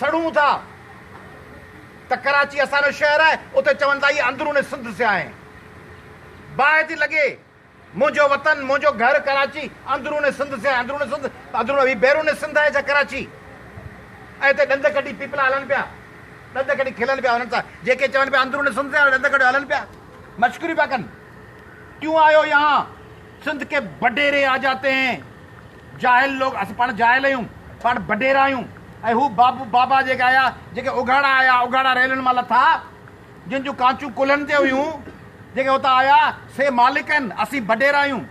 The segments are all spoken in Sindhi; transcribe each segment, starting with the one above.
سڙون ٿا ته ڪراچي اسان جو شهر آهي، اتي چون ٿا هي اندرون سنڌ سي آهي. باهه ٿي لڳي. منهنجو وطن، منهنجو گهر ڪراچي اندرون سنڌ سي آهي. اندرون سنڌ، اندرون هي بيرون سنڌ آهي ڇا ڪراچي؟ ۽ اتي ڏند ڪڍي پيپلا هلن پيا. ڏند ڪڍي کلن پيا انهن سان جيڪي چون پيا اندرون سنڌ سي آهي، ڏند ڪڍيو هلن پيا. مشڪريون پيا ڪن. ڪيون آيو يهان سنڌ ڪي بڊيري آ جاتي هين. جاهل لوگ، اسين پاڻ جاهل آهيون، پاڻ بڊيرا آهيون ۽ هو بابو بابا جيڪي آيا، جيڪي اگهاڙا آيا، اگهاڙا ريلن مان لٿا، جن جون ڪانچون ڪلهن تي هيون، جيڪي اتان آيا، سي مالڪ آهن، اسين بڊيرا آهيون.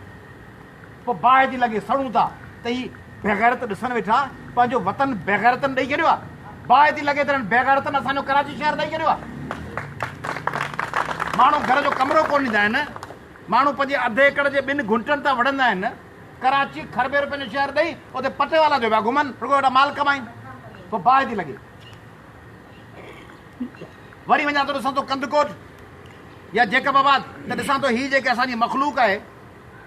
پوء باهه ٿي لڳي، سڙون ٿا ته هي بيغيرت ڏسن ويٺا، پنهنجو وطن بيغيرتن ڏئي ڇڏيو آهي. باهه ٿي لڳي ته هنن بيغيرتن اسان جو ڪراچي شهر ڏئي ڇڏيو آهي. ماڻهو گهر جو ڪمرو ڪونه ڏيندا آهن، ماڻهو پنهنجي اڌ ايڪڙ جي ٻن گهنٽن تان وڙهندا آهن. ڪراچي کربين روپين جو شهر ڏئي اتي پٽيوالا جو پيا گهمن، رڳو ويٺا مال ڪمائين. پوء باهه ٿي لڳي. وري وڃان ٿو ڏسان ٿو ڪنڌڪوٽ يا جيڪب آباد ته ڏسان ٿو هي جيڪي اسان جي مخلوق آهي،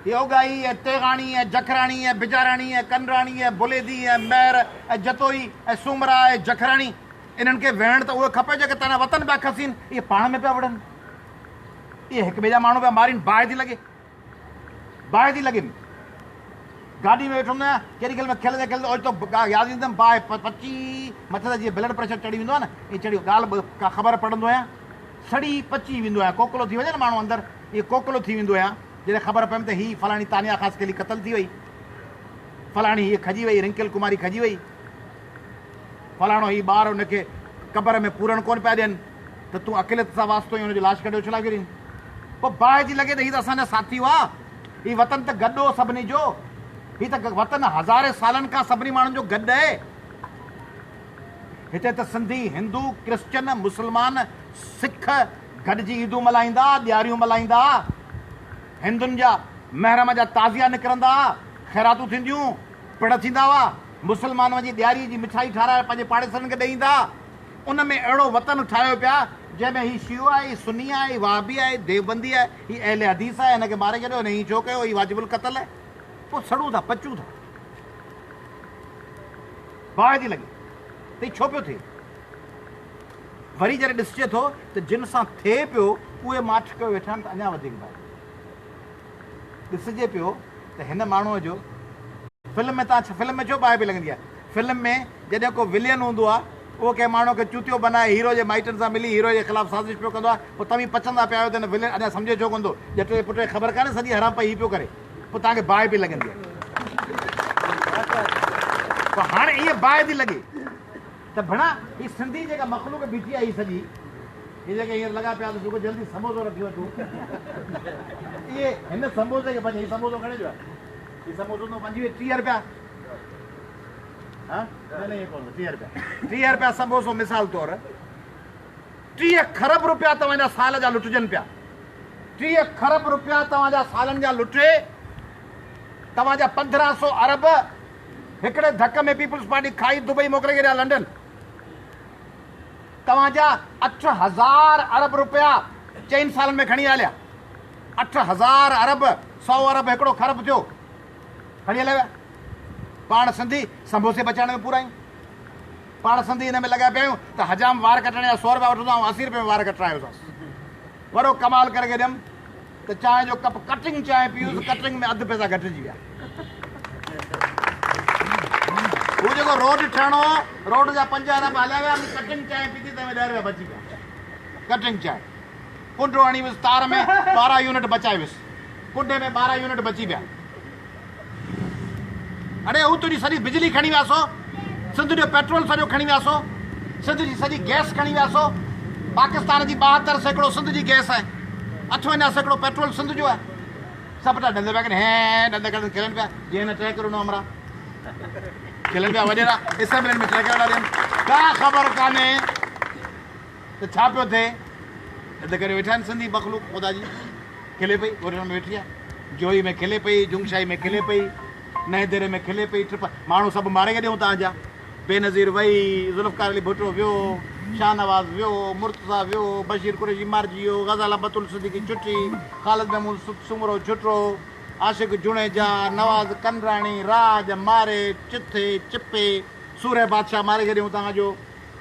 هي اوڳاهي ۽ تيغاڻي ۽ جکراڻي ۽ بجاراڻي ۽ ڪنراڻي ۽ بليدي ۽ مهر ۽ جتوئي ۽ سومرا ۽ جکراڻي، انهن کي ويهڻ ته اهي کپي جيڪي تنهن وطن پيا کسين، اهي پاڻ ۾ پيا وڙهن، اهي هڪ ٻئي جا ماڻهو پيا مارين، باهه ٿي لڳي. باهه ٿي لڳيم. گاڏي ۾ ويٺو هوندو آهيان، ڪيڏي کل ۾ کلندي کلندي اوچتو ياد ايندي اٿم باهه پچي مٿي تان جيئن بلڊ پريشر چڙهي ويندو آهي نه ائين چڙهي ڳالهه به ڪا خبر پڙهندو آهيان سڙي پچي ويندو آهيان ڪوڪلو ٿي وڃي نه ماڻهو اندر ائين ڪوڪلو ٿي ويندو آهيان جڏهن خبر پيم ته هي فلاڻي تانيا خاصخيلي قتل ٿي وئي فلاڻي هيء کڄي وئي رنڪل ڪماري کڄي وئي فلاڻو هي ٻار ان کي قبر ۾ پورڻ ڪونه پيا ڏين ته تون اقليت سان واسطو ۽ ان جو لاش ڪڍي اڇلائي ڇڏين. پوء باهه ٿي لڳي ته هي ته اسان جا ساٿي هئا. هي وطن ته گڏ هو سڀني جو. هي ته وطن هزارين سالن کان سڀني ماڻهن جو گڏ آهي. هتي ته سنڌي، هندو، ڪرسچن، مسلمان، سک گڏجي عيدون ملهائيندا، ڏياريون ملهائيندا. هندن جا محرم جا تعزيا نڪرندا، خيراتون ٿينديون، پڙ ٿيندا هئا. مسلمان وڃي ڏياريء جي مٺائي ٺاهرائي پنهنجي پاڙيسرين کي ڏئي ايندا. ان ۾ اهڙو وطن ٺاهيو پيا، جنهن ۾ هي شيعو آهي، هي سني آهي، هي وهابي آهي، هي ديوبندي آهي، هي اهل حديث آهي، هن کي ماري ڇڏيو، هن ائين ڇو ڪيو، هي واجب القتل آهي. پوء سڙون ٿا، پچون ٿا. باهه ٿي لڳي ته هي ڇو پيو ٿئي؟ وري جڏهن ڏسجي ٿو ته جن سان ٿئي پيو، اهي ماٺ ڪيو ويٺا آهن ته اڃا وڌيڪ باهه ٿي لڳي. ڏسجي پيو ته هن ماڻهوء جو فلم ۾ تان فلم ۾ ڇو باهه پئي لڳندي آهي؟ فلم ۾ جڏهن ڪو ولين هوندو آهي اهو ڪنهن ماڻهوء کي چوتيو بنائي هيرو جي مائٽن سان ملي هيرو جي خلاف سازش پيو ڪندو آهي پوء توهين پچندا پيا آهيو ته هن ولين اڃا سمجهي ڇو ڪونه ٿو ڄٽ جي پٽ کي خبر ڪانهي سڄي حرام پئي هي پيو ڪري پوء توهان کي باهه پئي لڳندي آهي پوء هاڻي ائين باهه ٿي لڳي ته ڀڻا هي سنڌي جيڪا مخلوق بيٺي آهي هي سڄي هي جيڪي هينئر لڳا پيا ته جيڪو جلدي سموسو رکي وٺون اهي هن سموسي کي پنهنجي هي سموسو گهڻي جو آهي هي سموسو ته 25 30 رپيا ها نه نه هي ڪونه 30 رپيا 30 رپيا سموسو مثال طور 30 کرب رپيا توهان جا سال جا لٽجن پيا 30 کرب رپيا توهان جا سالن جا لٽي توهان جا 1500 ارب هڪڙي ڌڪ ۾ پيپلز پارٽي کائي دبئي موڪلي ڇڏيا لنڊن توهان جا 8000 ارب رپيا چئن سالن ۾ کڻي هليا 8000 ارب 100 ارب هڪڙو کرب ٿيو کڻي هليا ويا پاڻ سنڌي سمبوسي بچائڻ ۾ پورا آهيون پاڻ سنڌي ان ۾ لڳا پيا آهيون ته حجام وار ڪٽڻ جا 100 رپيا وٺندو آئون 80 رپيا ۾ وار ڪٽرايوسانس وڏو ڪمال ڪري ڇڏيم ته چانهه جو ڪپ ڪٽنگ چانهه پيوس ڪٽنگ ۾ اڌ پئسا گهٽجي ويا. هو جيڪو روڊ ٺهڻو هو روڊ جا 5 ارب هليا ويا مون ڪٽنگ چانهه پيتي تنهن ۾ 10 رپيا بچي ويا. ڪٽنگ چانهه ڪنڊو هڻي ويس تار ۾ 12 يونٽ بچائي ويس ڪنڊي ۾ 12 يونٽ بچي ويا. اڙي هو تنهنجي سڄي بجلي کڻي وياسو، سنڌ جو پيٽرول سڄو کڻي وياسو، سنڌ جي سڄي گئس کڻي وياسو، پاڪستان جي 72% سنڌ جي گئس آهي، 58% پيٽرول سنڌ جو آهي. سڀ ٿا ڏند پيا ڪن هين ڏند ڪڍن کلن پيا جيئن هن ٽهڪ ڏنو همراهه کلن پيا وڏيرا اسيمبلين ۾ ٽهڪ وڏا ڏين ڪا خبر ڪانهي ته ڇا پيو ٿئي ڏند ڪري ويٺا آهن سنڌي مخلوق خدا جي کلي پئي ڳوٺن ۾ ويٺي آهي جوهي ۾ کلي پئي جنگشاهي ۾ کلي پئي نئين ديري ۾ کلي پئي ٽپ ماڻهو سڀ ماري ڇڏيائون تان جا بينظير وئي ذوالفقار علي ڀٽو ويو شاهنواز ويو مرتضيٰ ويو بشير قريشي مارجي ويو غزاله بتول صديقي ڇٽي خالد محمود سومرو ڇٽو عاشق جوڻيجا نواز ڪنراڻي راڄ ماري چٿي چپي سورهيه بادشاهه ماري ڇڏيائون تان جو.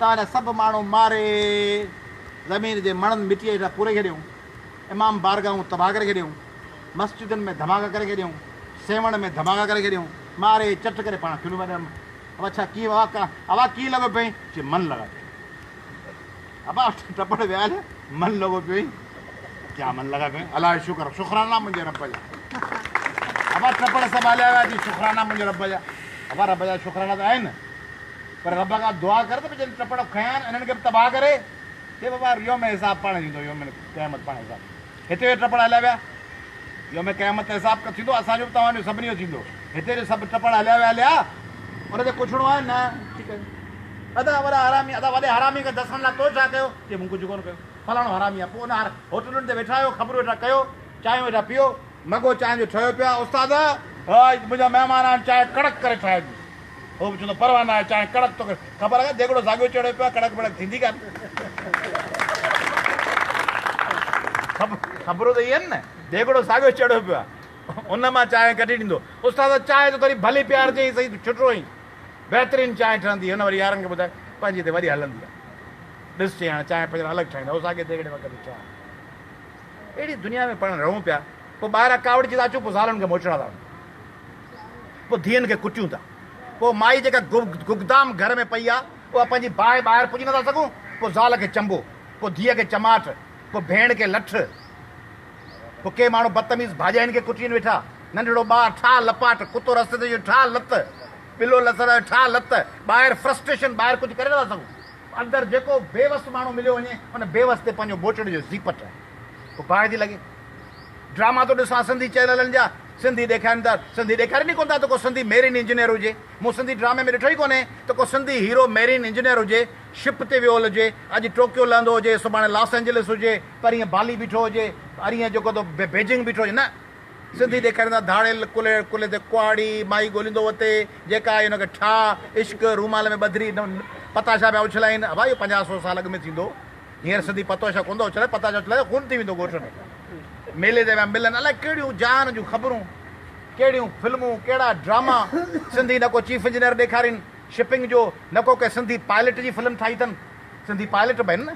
توهان جا سڀ ماڻهو ماري زمين جي مڻن مٽيء هيٺان پوري ڇڏيائون، امام بارگاهون تباهه ڪري ڇڏيائون، مسجدن ۾ ڌماڪا ڪري ڇڏيائون، سيوهڻ ۾ ڌماڪا ڪري ڇڏيائون، ماري چٽ ڪري پاڻ کلون پيا ڏين. ابا ڇا ڪيئن بابا ڪا ابا ڪيئن لڳو پئين؟ چي من لڳا پيو. ابا ٽپڙ ويا هليا من لڳو پيو ئي. ڪيا من لڳا پيو الله جو شڪر شڪرانا منهنجي رب جا. ابا ٽپڙ سڀ هليا ويا چي شڪرانا منهنجي رب جا. ابا رب جا شڪرانا ته آهن پر رب کان دعا ڪر ته جن ٽپڙ کنيا آهن انهن کي به تباهه ڪري. چي بابا يوم حساب پاڻ ٿيندو يوم قيامت پاڻ حساب. هتي اهي ٽپڙ هليا ويا. يوم قيامت ته حساب ٿيندو اسان جو به توهان جو سڀني جو ٿيندو. هتي جو سڀ ٽپڙ هليا ويا هليا ان تي ڪڇڻو آهي نه ٺيڪ آهي. ادا وڏا حرامي ادا وڏي حرامي کي دسڻ لاء تو ڇا ڪيو؟ چي مون ڪجهه ڪونه ڪيو. فلاڻو حرامي آهي. پوء ان هوٽلن تي ويٺا آهيو خبرون ويٺا ڪيو چانهيون ويٺا پيئو. مڳو چانهه جو ٺهيو پيو آهي استاد اڄ منهنجا مهمان آهن چانهه ڪڙڪ ڪري ٺاهجي. هو به چوندو پرواهه ناهي چانهه ڪڙڪ توکي خبر آهي ديڳڙو ساڳيو چڙهيو پيو آهي ڪڙڪ بڙڪ ٿيندي ڪانه. خبرون ته اهي آهن نه ديڳڙو ساڳيو چڙهيو پيو آهي ان مان چانهه ڪڍي ڏيندو استاد چانهه ته ٿوري ڀلي پيارجئين سهي ڇٽو ئي بهترين چانهه ٺهندي هن وري يارن کي ٻڌايو پنهنجي هتي وڏي هلندي آهي ڏس چئي هاڻي چانهه پنهنجي الڳ ٺاهيندا هو ساڳي ديڳڙي مان ڪڍي چانهه اهڙي دنيا ۾ پاڻ رهون پيا پوء ٻاهران ڪاوڙجي ٿا اچون پوء زالن کي موچڙا ٿا هڻون پوء ڌيئن کي ڪٽيون ٿا. پوء مائي جيڪا گگدام گهر ۾ پئي آ، اها پنهنجي باهه ٻاهر پڄي نٿا سگهون، پوء زال کي چنبو، پوء ڌيء کي چماٽ، پوء ڀيڻ کي لٺ، پوء ڪي ماڻهو بدتميز ڀاڄاين کي ڪٽين ويٺا، ننڍڙو ٻار ٺاهه لپاٽ، ڪتو رستي تي جو ٺاهه لت، ٻلو لسر آيو ٺاهه لت، ٻاهر فرسٽريشن، ٻاهر ڪجهه ڪري نٿا سگهون، اندر جيڪو بيوس ماڻهو مليو وڃي، ان بيوس تي پنهنجو موچڙي جو زيپٽ، پوء باهه ٿي لڳي. ڊراما ٿو ڏسان سنڌي چينلن جا سنڌي ڏيکارين ٿا سنڌي ڏيکارين ئي ڪونه ٿا ته ڪو سنڌي ميرين انجنيئر هجي مون سنڌي ڊرامي ۾ ڏٺو ئي ڪونهي ته ڪو سنڌي هيرو ميرين انجنيئر هجي شپ تي ويول هجي اڄ ٽوڪيو لهندو هجي سڀاڻي لاس اينجلس هجي پرينء بالي بيٺو هجي ارينء جيڪو ته بيجنگ بيٺو هجي نه سنڌي ڏيکارين ٿا ڌاڙيل ڪلهي ڪلهي تي ڪهاڙي مائي ڳوليندو وتي جيڪا آئي ان کي ٺاهه عشق رومال ۾ ٻڌري پتاشا پيا اڇلائين ابا اهو پنجاهه سو سال اڳ ۾ ٿيندو هينئر سنڌي پتوشا ڪونه ٿو اڇلائي، پتاشا اڇلائي ته خون ٿي ويندو ڳوٺ ۾. ميلي تي پيا ملن، الائي ڪهڙيون جهان جون خبرون، ڪهڙيون فلمون، ڪهڙا ڊراما. سنڌي نه ڪو چيف انجنيئر ڏيکارين شپنگ جو، نه ڪو ڪنهن سنڌي پائلٽ جي فلم ٺاهي اٿن. سنڌي پائلٽ به آهن نه،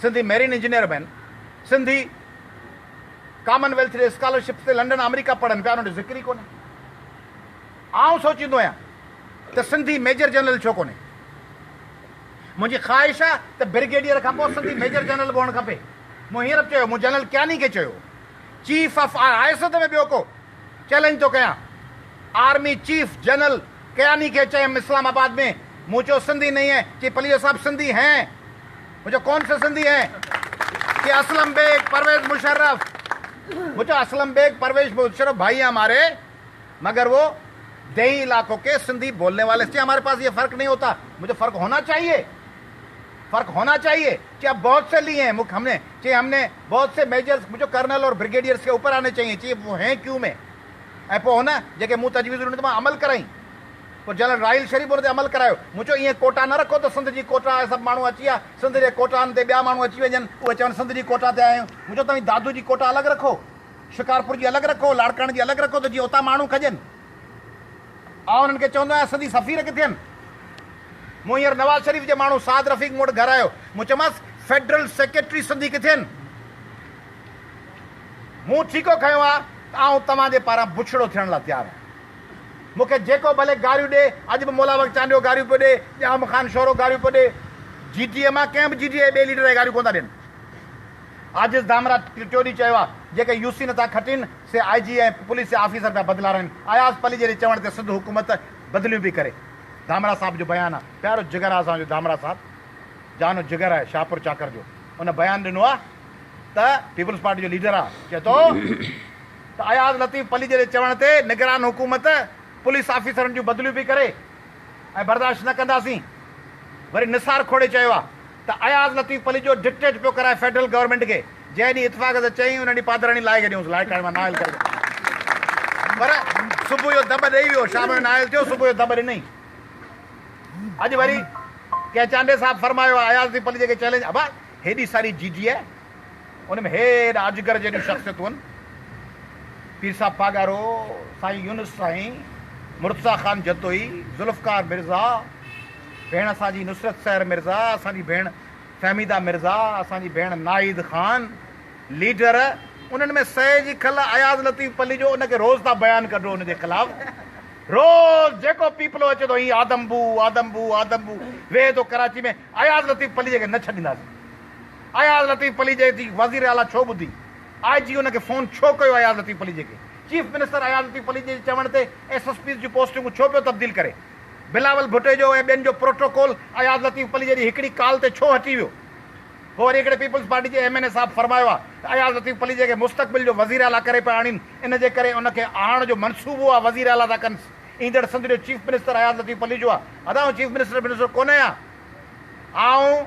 سنڌي مئرين انجنيئر به آهن، سنڌي ڪامن ويلٿ جي اسڪالرشپس تي لنڊن آمريڪا پڙهن پيا، انهن جو ذڪر ئي ڪونهي. آئون سوچيندو آهيان ته سنڌي ميجر جنرل ڇو ڪونهي؟ منهنجي خواهش آ ته برگيڊيئر کان پوء سنڌي ميجر جنرل به هئڻ کپي. مون هينئر به چيو، مون جنرل ڪياني کي چيو، چيف آف آء سنڌ ۾ ٻيو ڪو چئلينج ٿو ڪيان. آرمي چيف جنرل ڪياني کي چيم اسلام آباد ۾ مون چيو سنڌي نهين هين، چي پليجو صاحب سنڌي هين. مون چيو ڪون سي سنڌي هين؟ چي اسلم بيگ، پرويز مشرف. مون چيو اسلم بيگ، پرويز مشرف ڀائي هين هماري. مگر وہ دیہی علاقوں کے سندھی بولنے والے سے ہمارے پاس یہ فرق نہیں ہوتا۔ مجھے فرق ہونا چاہیے، فرق ہونا چاہیے کہ اب بہت سے لیے ہیں ہم نے، کہ ہم نے بہت سے میجرز مجھے کرنل اور بریگیڈیئرز کے اوپر آنے چاہیے، چاہیے وہ ہیں کیوں میں ۽ پوء هن جيڪي مون تجويزون ڏنيون ته مان عمل ڪرائين، پوء جنرل راحيل شريف ان تي عمل ڪرايو. مون چيو ائين ڪوٽا نه رکو ته سنڌ جي ڪوٽا آهي سڀ ماڻهو اچي ويا، سنڌ جي ڪوٽائن تي ٻيا ماڻهو اچي وڃن اهي چون سنڌ جي ڪوٽا تي آيا آهيون. مون چيو توهين دادو جي ڪوٽا الڳ رکو. شڪارپور جي الڳ رکو، لاڙڪاڻي جي الڳ رکو ته جيئن اتان ماڻهو کڄن. آئون انهن کي چوندو آهيان سنڌي سفير ڪٿي آهن؟ مون هينئر نواز شريف جي ماڻهو سعد رفيق مون وٽ گهر آيو، مون چيومانس فيڊرل سيڪريٽري سنڌي ڪٿي آهن؟ مون ٺيڪو کنيو آهي ته آئون توهان جي پاران بڇڙو ٿيڻ لاء تيار آهيان. مون کي جيڪو ڀلي گاريون ڏي، اڄ به مولا بخش چانڊيو گاريون پيو ڏي، ڄام خان شورو گاريون پيو ڏي، جي ڊي اي مان ڪنهن به جي ڊي اي جي ٻئي ليڊر کي گاريون ڪونه ٿا ڏين. عاجز ڌامرا ٽيون ڏينهن چيو آهي جيڪي يو سي نٿا کٽين سي آء جي ۽ پوليس جا آفيسر پيا بدلارائين، اياز پليجي جي چوڻ تي سنڌ حڪومت بدليون پئي ڪري، ڌامرا صاحب جو بيان آهي، پيارو جگر آهي اسان جو ڌامرا صاحب جان و جگر آهي شاهپور چاڪر جو ان بيان ڏنو آهي ته پيپلز پارٽي جو ليڊر آهي چئي ٿو ته اياز لطيف پليجي جي چوڻ تي نگران حڪومت پوليس آفيسرن جون بدليون پئي ڪري ۽ برداشت نه ڪنداسين، وري نثار کوڙي چيو آهي ته اياز لطيف پليجو ڊڪٽيٽ پيو ڪرائي فيڊرل گورنمينٽ کي، جنهن ڏينهن اتفاق سان چيائين ان ڏينهن پادرڻي لاهي ڇڏيونس، لاڙڪاڻي مان نااهل ڪري ڇڏيو. پر صبح جو دٻ ڏئي ويو، شام جو نااهل ٿيو، صبح جو دٻ ڏنئي. اڄ وري ڪنهن چانڊيي صاحب فرمايو آهي اياز لطيف پليجي کي چئلينج، ابا هيڏي ساري جي ڊي اي ان ۾ هيڏا اجگر جيڏيون شخصيتون آهن، پير صاحب پاڳارو، سائين يونس سائين، مرتضيٰ خان جتوئي، ذوالفقار مرزا، ڀيڻ اسان جي نصرت سحر مرزا، اسان جي ڀيڻ فهميده مرزا، اسان جي ڀيڻ ناهيد خان، ليڊر، انهن ۾ سئي جي کل اياز لطيف پليجو ان کي روز ٿا بيان ڪڍو ان جي خلاف روز جيڪو پيپلو اچي ٿو هي آدم بو آدم بو آدم بو ويهي ٿو ڪراچي ۾ اياز لطيف پليجي کي نه ڇڏينداسين اياز لطيف پليجي جي وزير اعليٰ ڇو ٻڌي آء جي ان کي فون ڇو ڪيو اياز لطيف پليجي کي چيف منسٽر اياز لطيف پليجي جي چوڻ تي ايس ايس پيز جون پوسٽنگون ڇو پيو تبديل ڪري بلاول ڀٽي جو ۽ ٻين جو پروٽوڪول اياز لطيف پليجي جي هڪڙي ڪال تي ڇو هٽي ويو پوء وري هڪڙي پيپلز پارٽي جي ايم اين اي صاحب فرمايو آهي ته اياز لطيف پليجي کي مستقبل جو وزير اعليٰ ڪري پيا آڻين ان جي ڪري ان کي آڻڻ جو منصوبو آهي وزير اعليٰ ٿا ڪنس ايندڙ سنڌ جو چيف منسٽر اياز لطيف پليجو آهي ادا آئون چيف منسٽر منسٽر ڪونه آهيان آئون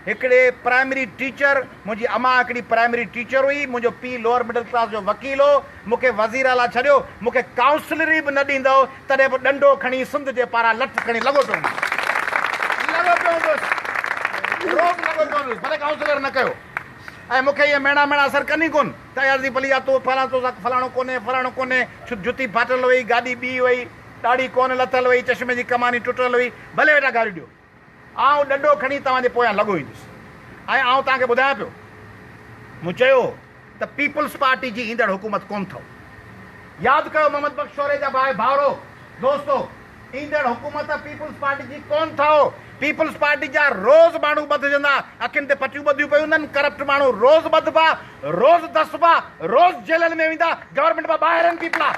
هڪڙي پرائمري ٽيچر منهنجي امان هڪڙي پرائمري ٽيچر هئي منهنجو پيء لوئر مڊل ڪلاس جو وڪيل هو مون کي وزير اعليٰ ڇڏيو مون کي ڪائونسلري به نه ڏيندؤ تڏهن به ڏنڊو کڻي سنڌ جي پاران لٺ کڻي لڳو پيو هوندس. لڳو پيو هوندس. روز لڳو پيو هوندس. ڀلي ڪائونسلر نه ڪيو. ۽ مون کي اهي ميڻا ميڻا اثر ڪن ئي ڪونه ته اياز علي پليجا تو فلاڻو تو سان فلاڻو ڪونهي فلاڻو ڪونهي جتي ڦاٽل هئي گاڏي ٻي هئي ڏاڙهي ڪونه لٿل هئي چشمي جي ڪماني ٽٽل هئي ڀلي ويٺا گاريون ڏيو. آئون ڏنڊو کڻي توهان جي پويان لڳو ايندس ۽ آئون توهان کي ٻڌايان پيو مون چيو هو ته پيپلز پارٽي جي ايندڙ حڪومت ڪونه ٿئو. ياد ڪيو محمد بخش شوري جا ڀاء ڀائرو دوستو ايندڙ حڪومت پيپلز پارٽي جي ڪونه ٿئو. پيپلز پارٽي جا روز ماڻهو ٻڌجندا اکين تي پٽيون ٻڌيون پيون هوندن ڪرپٽ ماڻهو روز ٻڌبا روز دسبا روز جيلن ۾ ويندا گورنمينٽ مان ٻاهر آهن پيپلا.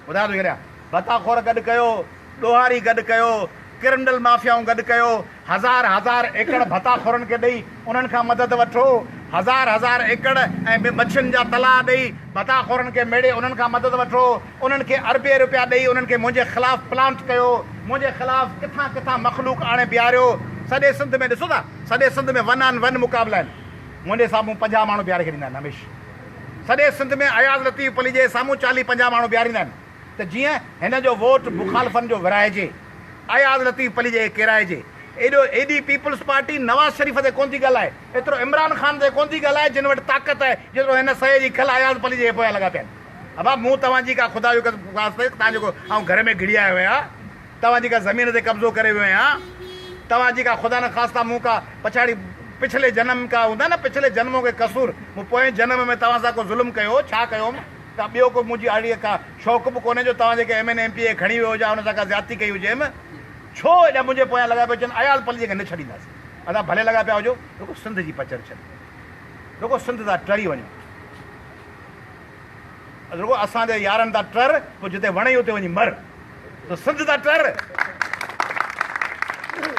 ٻڌايان ٿو ڇڏيان. ڀتا خور گڏ ڪيو، ڏوهاري گڏ ڪيو، ڪرمنل مافيائون گڏ ڪيو، هزار هزار ايڪڙ ڀتا خورن کي ڏئي انهن کان مدد وٺو، هزار هزار ايڪڙ ۽ مڇين جا تلاء ڏئي ڀتا خورن کي ميڙي انهن کان مدد وٺو، انهن کي اربين روپيا ڏئي انهن کي منهنجي خلاف پلانٽ ڪيو، منهنجي خلاف ڪٿان ڪٿان مخلوق آڻي بيهاريو، سڄي سنڌ ۾ ڏسو ٿا سڄي سنڌ ۾ ون آن ون مقابلا آهن، منهنجي سامهون 50 ماڻهو بيهاري ڇڏيندا آهن هميشھ سڄي سنڌ ۾ اياز لطيف پليجي جي سامهون چاليهه 50 ماڻهو بيهاريندا آهن. ته جيئن هن جو ووٽ مخالفن جو ورهائجي، اياز لطيف پليجي کي ڪيرائجي. ايڏو ايڏي پيپلز پارٽي نواز شريف تي ڪونه ٿي ڳالهائي، ايترو عمران خان تي ڪونه ٿي ڳالهائي جن وٽ طاقت آهي، جيترو هن سئي جي کل اياز پليجي جي پويان لڳا پيا آهن. ابا مون توهان جي ڪا خدا جو قسم واسطي توهان جيڪو آئون گهر ۾ گهڙي آيو آهيان، توهان جي ڪا زمين تي قبضو ڪري ويو آهيان، توهان جي ڪا خدا نخواسته مون ڪا پڇاڙي پڇلي جنم ڪا هوندا نه پڇلي جنمون ڪي قصور مون پوئين جنم ۾ توهان سان ڪو ظلم ڪيو هو ڇا ڪيو هوم؟ ڪا ٻيو ڪو منهنجي اهڙي ڪا شوق به ڪونهي جو توهان جيڪي M N A M P A کڻي ويو هجان ان سان ڪا زيادتي ڪئي هجيم. ڇو ايڏا منهنجي پويان لڳا پيا چون اياز پليجي کي نه ڇڏينداسين. ادا ڀلي لڳا پيا هجو رڳو سنڌ جي پچر ڇڏيو. رڳو سنڌ تان ٽري وڃو. رڳو اسان جي يارن تان ٽر پوء جتي وڻئي اتي وڃي مر. ته سنڌ تان ٽر.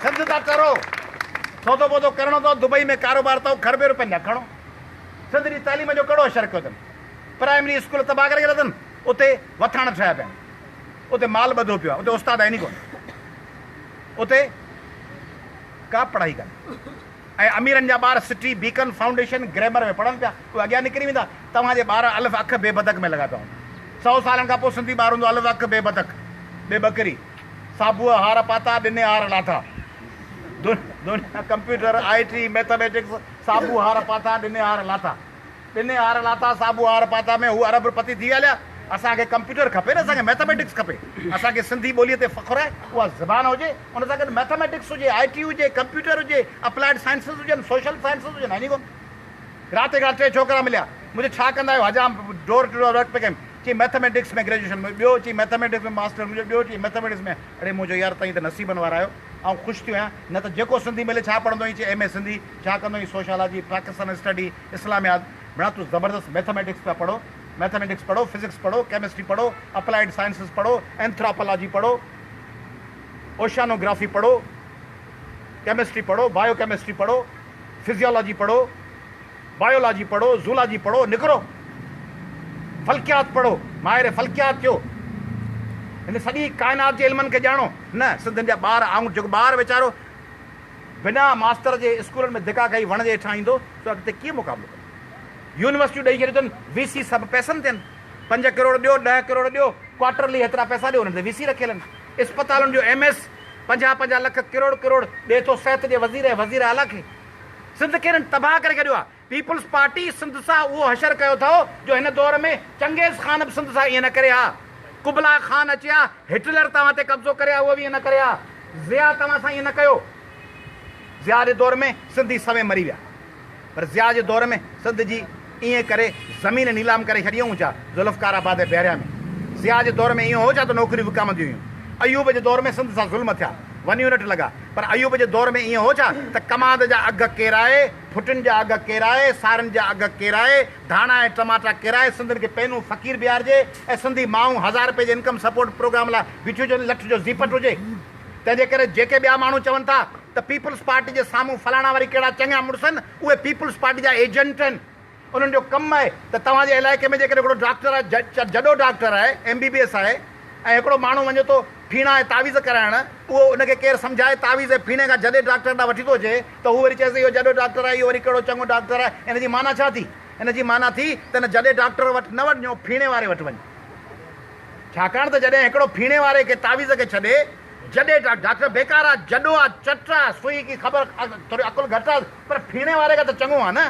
سنڌ تان ٽرو. سودو بودو ڪرڻو اٿو دبئي ۾ ڪاروبار اٿو کربين روپين جا کڻو. سنڌ جي تعليم جو ڪهڙو حشر ڪيو اٿن. پرائمري اسڪول تباهه ڪري ڇڏيا اٿن، اتي وٿاڻ ٺهيا پيا آهن، اتي مال ٻڌو پيو آهي، اتي استاد آهن ئي ڪونه، اتي ڪا پڙهائي ڪانهي ۽ اميرن جا ٻار سٽي، بيڪن، فائونڊيشن، گرامر ۾ پڙهن پيا، اهي اڳيان نڪري ويندا، توهان جي ٻار الف اک بي بدڪ ۾ لڳا پيا هوندا، سئو سالن کان پوء سنڌي ٻار هوندو الف اک بي بدڪ، بي ٻڪري، صابوء هار پاتا، ڏني هار لاٿا، دنيا ڪمپيوٽر، آء ٽي، ميٿاميٽڪس، صابوء هار پاتا، ڏني هار لاٿا. ڏني هار لاٿا، صابو هار پاتا ۾ هو ارب پتي ٿي ويا هليا. اسان کي ڪمپيوٽر کپي نه، اسان کي مئٿميٽڪس کپي. اسان کي سنڌي ٻوليء تي فخر آهي، اها زبان هجي، ان سان گڏ مئٿميٽڪس هجي، آء ٽي هجي، ڪمپيوٽر هجي، اپلائيڊ سائنسز هجن، سوشل سائنسز هجن، آهن ئي ڪونه. رات هڪڙا ٽي ڇوڪرا مليا، مون چيو ڇا ڪندا آهيو؟ حجام ڊور ٽو ڊور ورڪ پئي ڪيم. چيائين مئٿميٽڪس ۾ گريجوئيشن، مون ٻيو چيائين مئٿميٽڪس ۾ ماسٽر، مون چيو ٻيو چيائين مئٿميٽڪس ۾. اڙي مون چيو يار توهين ته نصيبن وارا آهيو، آئون خوش ٿيو آهيان، نه ته جيڪو سنڌي ملي ڇا پڙهندو آهين؟ چيائين ايم اي سنڌي، ڇا ڪندو آهين؟ سوشالاجي، پاڪستان اسٽڊي، اسلاميات، ڀيڻا تون زبردست ميٿاميٽڪس پيا پڙهو، ميٿاميٽڪس پڙهو، فزڪس پڙهو، ڪيمسٽري پڙهو، اپلائيڊ سائنسز پڙهو، اينٿراپالاجي پڙهو، اوشانوگرافي پڙهو، ڪيمسٽري پڙهو، بايو ڪيمسٽري پڙهو، فزيالاجي پڙهو، بايولاجي پڙهو، زولاجي پڙهو، نڪرو فلڪيات پڙهو، ماهر فلڪيات ٿيو، هن سڄي ڪائنات جي علمن کي ڄاڻو، نه سنڌين جا ٻار آئون جيڪو ٻار ويچارو بنا ماستر جي اسڪولن ۾ ڌڪا کائي وڻ جي هيٺان ايندو سو اڳتي ڪيئن مقابلو ڪندو. يونيورسٽيون ڏئي ڇڏيون اٿن وي سي سڀ پئسن تي آهن. پنج ڪروڙ ڏيو، ڏهه ڪروڙ ڏيو، ڪوارٽرلي هيترا پئسا ڏيو انهن تي وي سي رکيل آهن. اسپتالن جو ايم ايس پنجاهه پنجاهه لک ڪروڙ ڪروڙ ڏئي ٿو صحت جي وزير ۽ وزير اعليٰ کي. سنڌ کي هنن تباهه ڪري ڇڏيو آهي. پيپلز پارٽي سنڌ سان اهو حشر ڪيو اٿئو جو هن دور ۾ چنگيز خان به سنڌ سان ائين نه ڪري ها. قبلا خان اچي ها، هٽلر توهان تي قبضو ڪري ها، اهو به ائين نه ڪري ها. ضياء توهان سان ائين نه ڪيو. ضياء جي دور ۾ سنڌي سوين مري ويا. پر ضياء جي دور ۾ سنڌ جي ائين ڪري زمين نيلام ڪري ڇڏي هئون ڇا؟ ذوالفقار آباد ۽ بحريا ۾ ضياء جي دور ۾ ائين هو ڇا ته نوڪريون وڪامنديون هيون؟ ايوب جي دور ۾ سنڌ سان ظلم ٿيا، ون يونٽ لڳا، پر ايوب جي دور ۾ ائين هو ڇا ته ڪماد جا اگهه ڪيرائي، ڦٽين جا اگهه ڪيرائي، سارين جا اگهه ڪيرائي، ڌاڻا ۽ ٽماٽا ڪيرائي سنڌين کي پينون فقير بيهارجي ۽ سنڌي مائون هزار رپئي جي انڪم سپورٽ پروگرام لاء بيٺيون هجن، لٺ جو زيپٽ هجي. تنهن جي ڪري جيڪي ٻيا ماڻهو چون ٿا ته پيپلز پارٽي جي سامهون فلاڻا وري ڪهڙا چڱا مڙس آهن، اهي پيپلز پارٽي جا ايجنٽ آهن. انهن جو ڪم آهي ته توهان جي علائقي ۾ جيڪڏهن هڪڙو ڊاڪٽر آهي، جڏو ڊاڪٽر آهي، ايم بي بي ايس آهي ۽ هڪڙو ماڻهو وڃي ٿو ڦيڻا ۽ تعويذ ڪرائڻ، اهو ان کي ڪير سمجهائي تعويذ ۽ ڦيڻي کان جڏي ڊاڪٽر ڏانهن وٺي ٿو اچي ته هو وري چئيس اهو جڏو ڊاڪٽر آهي، اهو وري ڪهڙو چڱو ڊاڪٽر آهي. ان جي معنيٰ ڇا ٿي؟ ان جي معنيٰ ٿي ته ان جڏي ڊاڪٽر وٽ نه وڃو، ڦيڻي واري وٽ وڃ. ڇاڪاڻ ته جڏهن هڪڙو ڦيڻي واري کي تعويذ کي ڇڏي جڏي ڊاڪٽر بيڪار آ، جڏو آ، چٽ آ، سوئي ڪي خبر ٿوري عقل گهٽ آ پر ڦيڻي واري کان ته چڱو آ نه،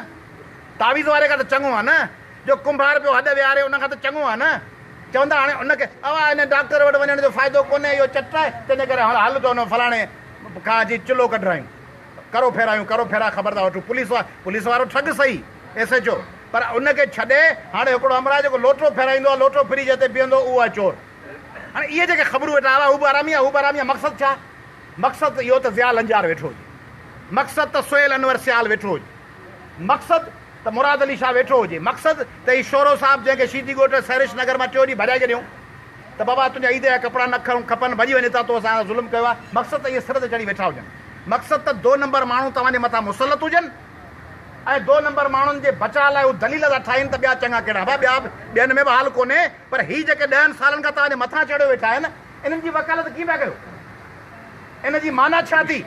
تعويذ واري کان ته چڱو آ نه، جو ڪنڀار پيو هڏ ويهاري ان کان ته چڱو آ نه. چوندا هاڻي ان کي اوا هن ڊاڪٽر وٽ وڃڻ جو فائدو ڪونهي اهو چٽ آهي تنهنجي ڪري هاڻ هل ته ان فلاڻي کان اچي چلو ڪڍرايون. ڪرو ڦيرايون ڪرو ڦيرا خبر ٿا وٺون پوليس وارو پوليس وارو ٺڳ سهي ايس ايڇ او پر ان کي ڇڏي هاڻي هڪڙو همراهه جيڪو لوٽو ڦيرائيندو آهي لوٽو ڦري جتي بيهندو اهو آهي چور هاڻي اهي جيڪي خبرون ويٺا هئا هو به حرامي آهي هو به حرامي آهي مقصد ڇا مقصد اهو ته ضياء لنجار ويٺو هجي مقصد ته سهيل انور سيال ويٺو هجي مقصد ته مراد علي شاهه ويٺو هجي مقصد ته هي شورو صاحب جنهن کي شيدي ڳوٺ سحرش نگر مان ٽيون ڏينهن ڀڄائي ڇڏيائون ته بابا تنهنجا عيد جا ڪپڙا نه کپن ڀڄي وڃ هتان تو اسان سان ظلم ڪيو آهي مقصد ته اهي سر تي چڙهي ويٺا هجن مقصد ته دو نمبر ماڻهو توهان جي مٿان مسلط هجن ۽ دو نمبر ماڻهن جي بچاء لاء هو دليل ٿا ٺاهين ته ٻيا چڱا ڪهڙا ڀا ٻيا به ٻين ۾ به حال ڪونهي پر هي جيڪي ڏهن سالن کان توهان جي مٿان چڙهيو ويٺا آهن انهن جي وڪالت ڪيئن پيا ڪيو ان جي معنيٰ ڇا ٿي؟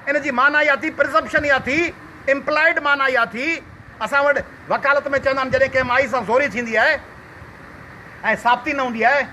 ان جي معنيٰ اها ٿي، Presumption اها ٿي، Implied معنيٰ اها ٿي، اسان وٽ وڪالت ۾ چوندا آهن جڏهن ڪنهن مائي سان زوري ٿيندي آهي ۽ ثابتي نه هوندي آهي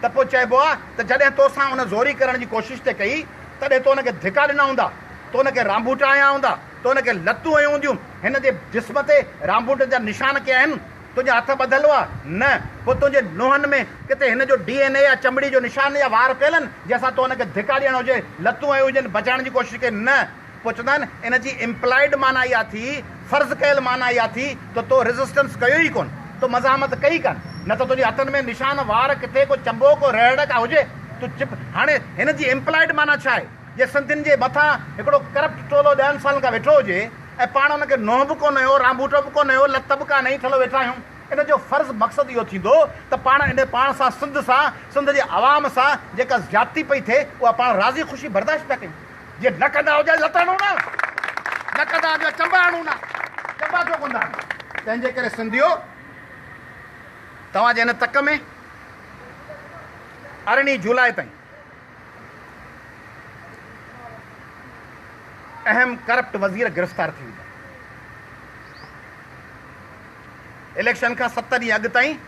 ته پوء چئبو آهي ته جڏهن تو سان ان زوري ڪرڻ جي ڪوشش ٿي ڪئي تڏهن تو ان کي ڌڪا ڏنا هوندا، تو ان کي رانڀوٽا هنيا هوندا، تو ان کي لتون هنيون هونديون، هن جي جسم تي رانڀوٽن جا نشان ڪي آهن؟ تنهنجا هٿ ٻڌل هئا؟ نه. پوء تنهنجي نونهن ۾ ڪٿي هن جو ڊي اين اي يا چمڙي جو نشان يا وار پيل آهن، جنهن سان تو هن کي ڌڪا ڏيڻ هجي، لتون هنيون هجن، بچائڻ جي ڪوشش ڪئي؟ نه. پوء چوندا آهن، ان جي امپلائيڊ معنيٰ اها ٿي، فرض ڪيل معنيٰ اها ٿي ته تو ريزسٽنس ڪيو ئي ڪونه، تو مزاحمت ڪئي ڪانه، نه ته تنهنجي هٿن ۾ نشان، وار، ڪٿي ڪو چنبو، ڪو رهڙ ڪا هجي، تون چپ. هاڻي هن جي امپلائيڊ معنيٰ ڇا آهي؟ جي سنڌين جي مٿان هڪڙو ڪرپٽ ٽولو ڏهن سالن کان ويٺو هجي ۽ پاڻ ان کي نونهن به ڪونه هيو، رانڀوٽو به ڪونه هيو، لت به ڪانه هئي، ٺلهو ويٺا آهيون. ان جو فرض مقصد اهو ٿيندو ته پاڻ ان پاڻ سان سنڌ سان، سنڌ جي عوام سان جيڪا زيادتي پئي ٿئي اها پاڻ راضي خوشي برداشت پيا ڪيون. جي نه ڪندا هجي لت هڻون نه، نه ڪندا هجي چنبا هڻون نه، چنبا ڇو ڪونه ٿا هڻو؟ تنهن جي ڪري سنڌيو توهان جي هن تڪ ۾ ارڙهين جولاء تائين اهم ڪرپٽ وزير گرفتار ٿي ويندا. اليڪشن کان ست ڏينهن اڳ تائين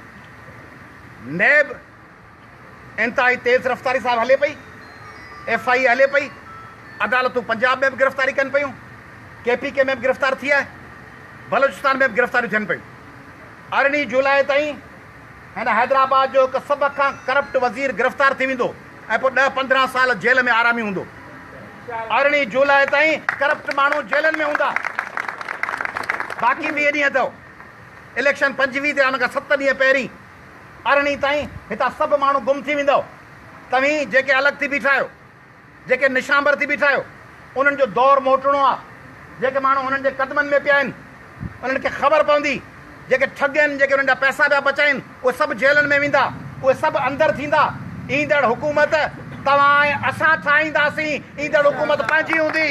نيب انتهائي تيز رفتاري سان هلي پئي، ايف I اي هلي پئي، عدالتون پنجاب ۾ به گرفتاري ڪن پيون، ڪي پي ڪي ۾ به گرفتار ٿي آهي، بلوچستان ۾ به گرفتاريون ٿين پيون. ارڙهين جولاء تائين هن حيدرآباد جو هڪ سڀ کان ڪرپٽ وزير گرفتار ٿي ويندو ۽ پوء ڏهه 15 سال جيل ۾ آرامي هوندو. ارڙهين جولاء تائين ڪرپٽ ماڻهو جيلن ۾ هوندا. باقي 20 ڏينهن اٿو. اليڪشن 25 تي آهي ان کان ست ڏينهن پهرين ارڙهين تائين هتان سڀ ماڻهو گم ٿي ويندؤ. توهين جيڪي الڳ ٿي بيٺا آهيو. جيڪي نشانبر ٿي بيٺا آهيو، انهن جو دور موٽڻو آ. جيڪي ماڻهو هنن جي قدمن ۾ پيا آهن، انهن کي خبر پوندي. جيڪي ٺڳ آهن، جيڪي انهن جا پئسا پيا بچائين، اهي سڀ جيلن ۾ ويندا، اهي سڀ اندر ٿيندا. ايندڙ حڪومت توهان ۽ اسان ٺاهينداسين. ايندڙ حڪومت پنهنجي هوندي،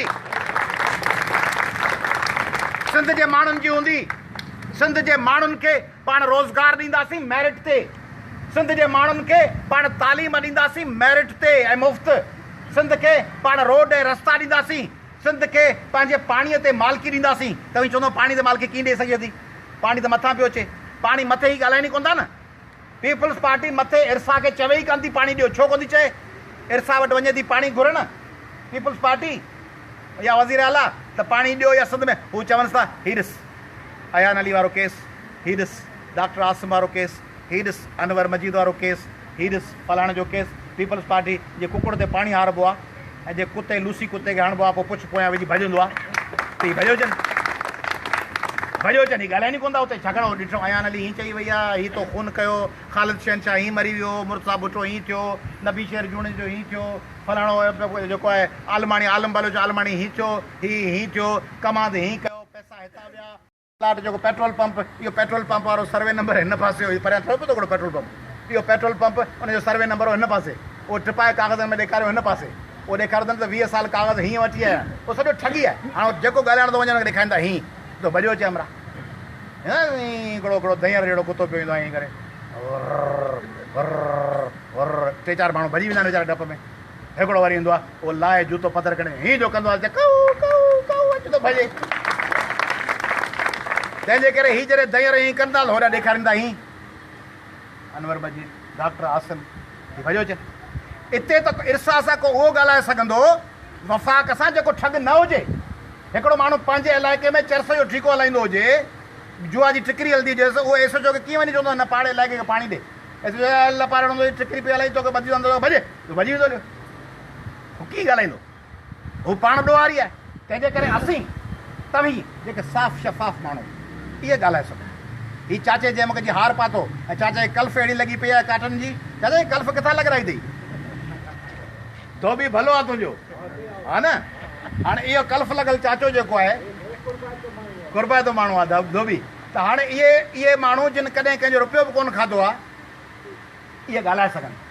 سنڌ جي ماڻهن جي هوندي. سنڌ جي ماڻهن کي پاڻ روزگار ڏينداسين ميرٽ تي، سنڌ جي ماڻهن کي پاڻ تعليم ڏينداسين ميرٽ تي ۽ مفت، سنڌ کي پاڻ روڊ ۽ رستا ڏينداسين، سنڌ کي پنهنجي پاڻي تي مالڪي ڏينداسين. توهين چوندو پاڻي تي مالڪي ڪيئن ڏئي سگهجي ٿي؟ پاڻي ته مٿان پيو اچي. پاڻي مٿي هي ڳالهائين ئي ڪونه ٿا نه. پيپلز پارٽي مٿي ارسا کي چوي ئي ڪانه ٿي پاڻي ڏيو، ڇو ڪونه ٿي چئي؟ ارسا وٽ وڃي ٿي پاڻي گهرڻ پيپلز پارٽي يا وزير اعليٰ ته پاڻي ڏيو يا سنڌ ۾ هو چونس ٿا هي ڏس ايان علي وارو ڪيس، هي ڏس ڊاڪٽر عاصم وارو ڪيس، هي ڏس انور مجيد وارو ڪيس، هي ڏس فلاڻي جو ڪيس، پيپلز پارٽي جي ڪڪڙ تي پاڻي هاربو آ ۽ جي ڪتي لوسي ڪتي کي هڻبو آ پوء پڇ پويان وجهي ڀڄندو آ ته هي ڀڄيو اچن ڀڄيو اچن هي ڳالهائين ئي ڪونه ٿا اتي ڇاڪاڻ هو ڏٺو ايان علي هين چئي وئي آ هي تو خون ڪيو خالد شهنشاهه هين مري ويو مرتضيٰ ڀٽو هين ٿيو نبي شير جوڻيجو هين ٿيو فلاڻو جيڪو آهي عالماڻي عالم بلوچ عالماڻي هين ٿيو هي هين ٿيو ڪماند هين ڪيو پئسا هتان ويا. پلاٽ جيڪو پيٽرول پمپ اهو پيٽرول پمپ وارو سروي نمبر هن پاسي هو پريان ٺهيو پيو ٿو هڪڙو پيٽرول پمپ اهو پيٽرول پمپ ان جو سروي نمبر هو هن پاسي اهو ٽپائي ڪاغذن ۾ ڏيکاريو هن پاسي اهو ڏيکاريو اٿن ته 20 سال ڪاغذ هيئن وٺي آيا آهن اهو سڄو ٺڳي آهي هاڻ جيڪو ڳالهائڻ ٿو وڃي ان کي ڏيکارين ٿا هيئن ٿو ڀڄيو اچي همراهه هڪڙو هڪڙو ڌئير جهڙو ڪتو پيو ايندو آهي ائين ڪري ور ور ٽي چار ماڻهو ڀڄي ويندا آهن ويچارا ڊپ ۾ هڪڙو وري ايندو آهي اهو لاهي جوتو پٿر کڻي هين جو ڪندو آهي ته ڪئو ڪئو ڪئو اچي ٿو ڀڄي. تنهن جي ڪري هي جڏهن ڌئير هين ڪن ٿا ته هوڏانهن ڏيکارين ٿا هين انور مجيد ڊاڪٽر عاصم هي ڀڄيو اچن. اتي ته ارسا سان ڪو اهو ڳالهائي سگهندو وفاق سان جيڪو ٺڳ نه هجي. هڪڙو ماڻهو پنهنجي علائقي ۾ چرس جو ٺيڪو هلائيندو هجي، جوا جي ٽڪري هلندي هجيس، اهو ايس ايڇ او کي ڪيئن وڃي چوندو هن پاڙي علائقي کي پاڻي ڏي. ايس ايڇ او لپاري هڻندو هي ٽڪري پئي هلائي توکي ٻڌي ٿو ڀڄ. تو ڀڄي ويندو هليو. هو ڪيئن ڳالهائيندو؟ هو پاڻ ڏوهاري آهي. تنهن جي ڪري اسين، توهين، جيڪي صاف شفاف ماڻهو، اهي ڳالهائي سگهون. هي چاچي جنهن مون کي جي هار پاتو ۽ چاچا کي ڪلف اهڙي لڳي پئي آهي ڪاٽن جي. چاچا هي ڪلف ڪٿان لڳرائي اٿئي؟ ڌوٻي ڀلو آهي تنهنجو. ها نه؟ هاڻي اهو ڪلف لڳل چاچو جيڪو آهي، قربائتو ماڻهو آهي ڌوٻي. ته هاڻي اهي اهي ماڻهو جن ڪڏهن ڪنهن جو رپيو به ڪونه کاڌو آهي، اهي ڳالهائي سگهن ٿا.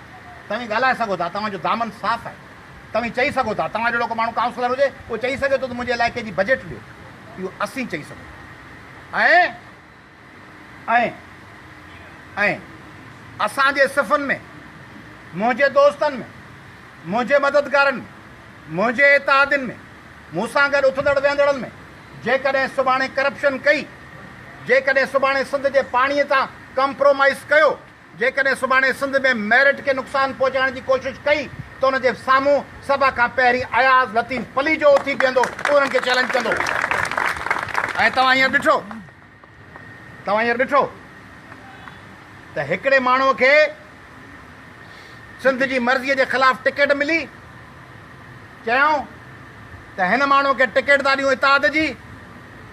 توهين ڳالهائي سگهو ٿا، توهان جو دامن صاف آهي. توهين چئي سگهو ٿا، توهان جهڙو ڪو ماڻهو ڪائونسلر هجي، اهو چئي سگهي ٿو ته منهنجي علائقي جي بجيٽ ڏيو. اهو اسين چئي سگهون ٿا. ۽ ۽ ۽ اسان جي صفن ۾، منهنجي دوستن ۾، منهنجي مددگارن ۾، منهنجي اتحادين ۾، مون سان گڏ اٿندڙ ويهندڙن ۾ جيڪڏهن سڀاڻي ڪرپشن ڪئي، جيڪڏهن سڀاڻي سنڌ جي پاڻي تان ڪمپرومائيز ڪيو، جيڪڏهن سڀاڻي سنڌ ۾ ميرٽ کي نقصان پهچائڻ جي ڪوشش ڪئي ته ان جي سامهون سڀ کان پهرين اياز لطيف پليجو اٿي بيهندو اهو انهن کي چئلينج ڪندو ۽ توهان هينئر ڏٺو توهان هينئر ڏٺو ته هڪڙي ماڻهو کي سنڌ جي مرضي جي خلاف ٽڪيٽ ملي چيائون ته هن ماڻهو کي ٽڪيٽ ٿا ڏيون اتحاد جي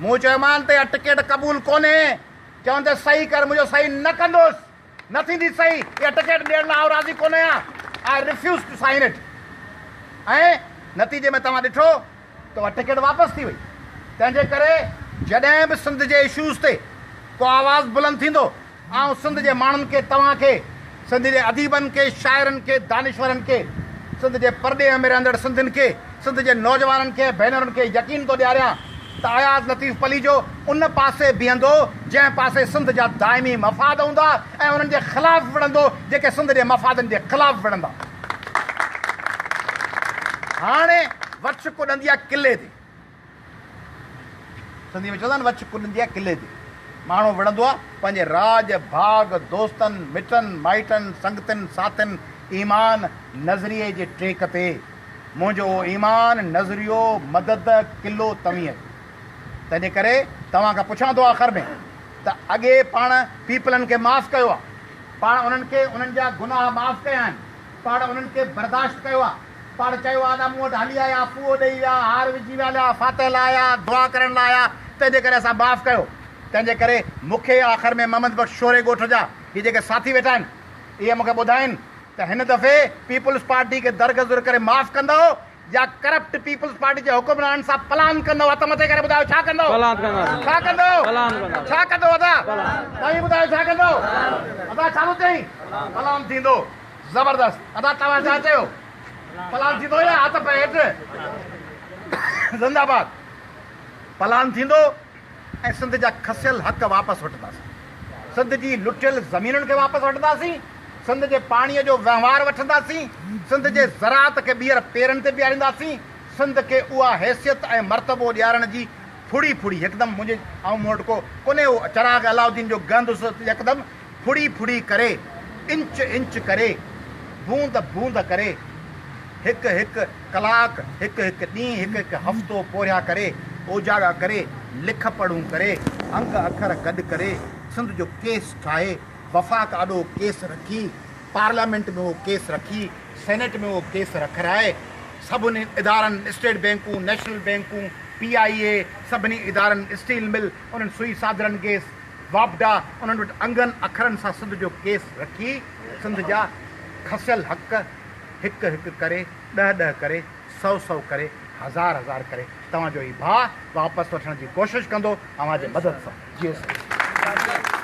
مون چيومان ته اها ٽڪيٽ قبول ڪونهي چون ته صحيح ڪر، منهنجو صحيح نه ڪندس، نه ٿيندي صحيح، اها ٽڪيٽ ڏيڻ لاء آئون راضي ڪونه آهيان، I refuse to sign it. ۽ نتيجي ۾ توهان ڏٺو ته اها ٽڪيٽ واپس ٿي وئي. تنهن جي ڪري جڏهن به سنڌ جي اشوز تي ڪو آواز بلند ٿيندو، آئون سنڌ جي ماڻهن کي، توهان کي، سنڌ جي اديبن کي، شاعرن کي، دانشورن کي، سنڌ جي پرڏيهه ۾ رهندڙ سنڌين کي، سنڌ جي نوجوانن کي ۽ ڀينرن کي يقين ٿو ڏياريان ته اياز لطيف پليجو ان پاسي بيهندو جنهن پاسي سنڌ جا دائمي مفاد هوندا ۽ انهن جي خلاف وڙهندو جيڪي سنڌ جي مفادن جي خلاف وڙهندا. هاڻي وڇ ڪڏندي آ قلعي تي. سنڌي ۾ چوندا آهن وڇ ڪڏندي آهي قلعي تي. ماڻهو وڙهندو آهي پنهنجي راڄ ڀاڳ، دوستن، مٽن، مائٽن، سنگتين، ساٿين، ايمان، نظريي جي ٽيڪ تي. منهنجو اهو ايمان، نظريو، مدد، قلعو توهين آهيو. تنهنجي ڪري توهان کان پڇان ٿو آخر ۾ ته اڳي پاڻ پيپلن کي معاف ڪيو آهي، پاڻ انهن کي انهن جا گناهه معاف ڪيا آهن، پاڻ انهن کي برداشت ڪيو آهي. پاڻ چيو آ ته مون وٽ هلي آيا، ڦوهه ڏيئي ويا، هار وجهي ويا هليا، فاتح لاء آيا، دعا ڪرڻ لاء آيا، تنهن جي ڪري اسان معاف ڪيو. تنهن جي ڪري مون کي آخر ۾ محمد بخش شوري ڳوٺ جا هي جيڪي ساٿي ويٺا آهن، اهي مون کي ٻڌائين ته هن دفعي پيپلز پارٽي کي درگذر ڪري معاف ڪندؤ يا ڪرپٽ پيپلز پارٽي جي حڪمرانن سان پلان ڪندؤ؟ هٿ مٿي ڪري ٻڌايو ڇا ڪندؤ؟ پلان ڪنداسين. ڇا ڪندؤ؟ پلان ڪنداسين. ڇا ڪندؤ ادا؟ توهين ٻڌايو ڇا ڪندؤ؟ ادا ڇا ٿو چئين؟ پلان ٿيندو. زبردست ادا توهان ڇا چيو پلان ٿيندو يا هٿ پئي هيٺ زنده آباد پلان ٿيندو ۽ سنڌ جا کسيل حق واپس وٺنداسين سنڌ جي لٽيل زمينن کي واپس وٺنداسين سنڌ جي پاڻي جو وهنوار وٺنداسين سنڌ جي زراعت کي ٻيهر پيرن تي بيهارينداسين سنڌ کي اها حيثيت ۽ مرتبو ڏيارڻ جي ڦڙي ڦڙي هڪدم منهنجي آئون مون وٽ ڪو ڪونهي اهو چراغ علاؤالدين جو گهندس يڪدم ڦڙي ڦڙي ڪري، انچ انچ ڪري، بوند بوند ڪري، هڪ هڪ ڪلاڪ، هڪ هڪ ڏينهن، هڪ هڪ هفتو پورهيا ڪري، اوجاڳا ڪري، لک پڙهون ڪري، انگ اکر گڏ ڪري، سنڌ جو ڪيس ٺاهي، وفاق آڏو ڪيس رکي، پارليامينٽ ۾ اهو ڪيس رکي، سينيٽ ۾ اهو ڪيس رکرائي، سڀني ادارن، اسٽيٽ بينڪون، نيشنل بينڪون، پي آء اي، سڀني ادارن، اسٽيل مل، انهن سوئي صادرن گيس، واپڊا، انهن وٽ انگن اکرن سان سنڌ جو ڪيس رکي، سنڌ جا کسيل حق هڪ هڪ ڪري، ڏهه ڏهه ڪري، سئو سئو ڪري، هزار هزار ڪري توهان جو هي ڀاء واپس وٺڻ جي ڪوشش ڪندو اوهان جي مدد سان. جي سائين.